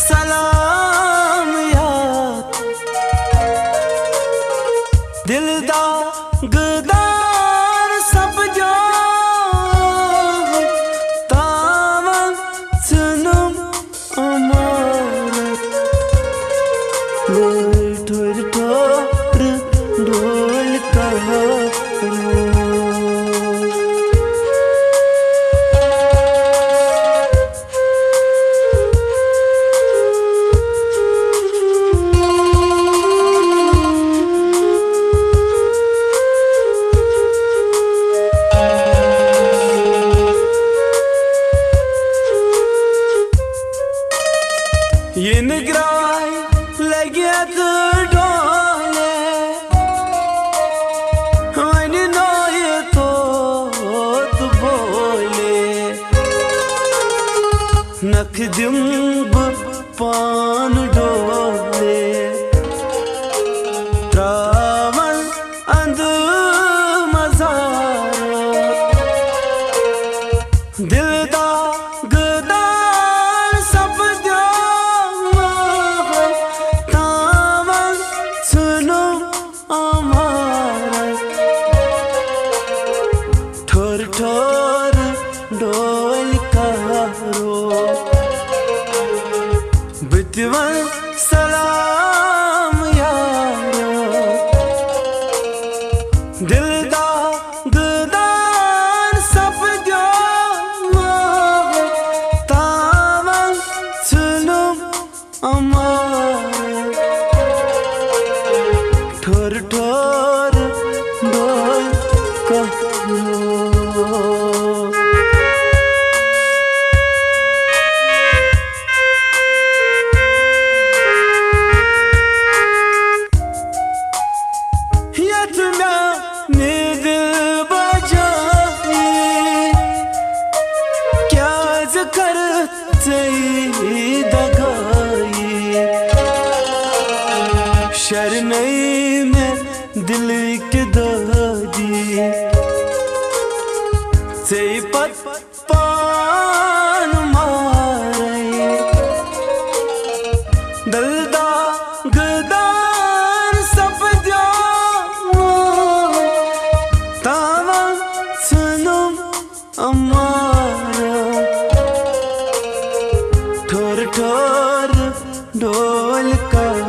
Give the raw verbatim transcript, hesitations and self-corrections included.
سلام یار، دل داغدار سپدیو، تاون ژھنم عمارت، ٹھوٚر ٹھوٚر ڈول کرو۔ یہ نگراے لگیت ڈولے، وۄنۍ نوٚیہِ توت بولے۔ نکھٕ دِمہٕ بہٕ پانہٕ ڈولے، ترٛاوَن اندٕ مزارو۔ دل داغدار سپدیو، تاون ژھنم عمارت، ٹھوٚر ٹھوٚر ڈول کرو۔ بہٕ تہِ وَنہٕ سلام یارو، دل داغدار سپدیو، تاون ژھنم عمارت، ٹھوٚر ٹھوٚر ڈول کرو۔ یتھ میانہِ دل بجایہِ، کیازِ کرتھ ژے دگایی؟ شرنَے مےٚ دلٕکۍ دٲدی، ژے پتہٕ پان مارے۔ دل داغدار سپدیو، تاون ژھنم عمارت، ٹھوٚر ٹھوٚر ڈول کرو۔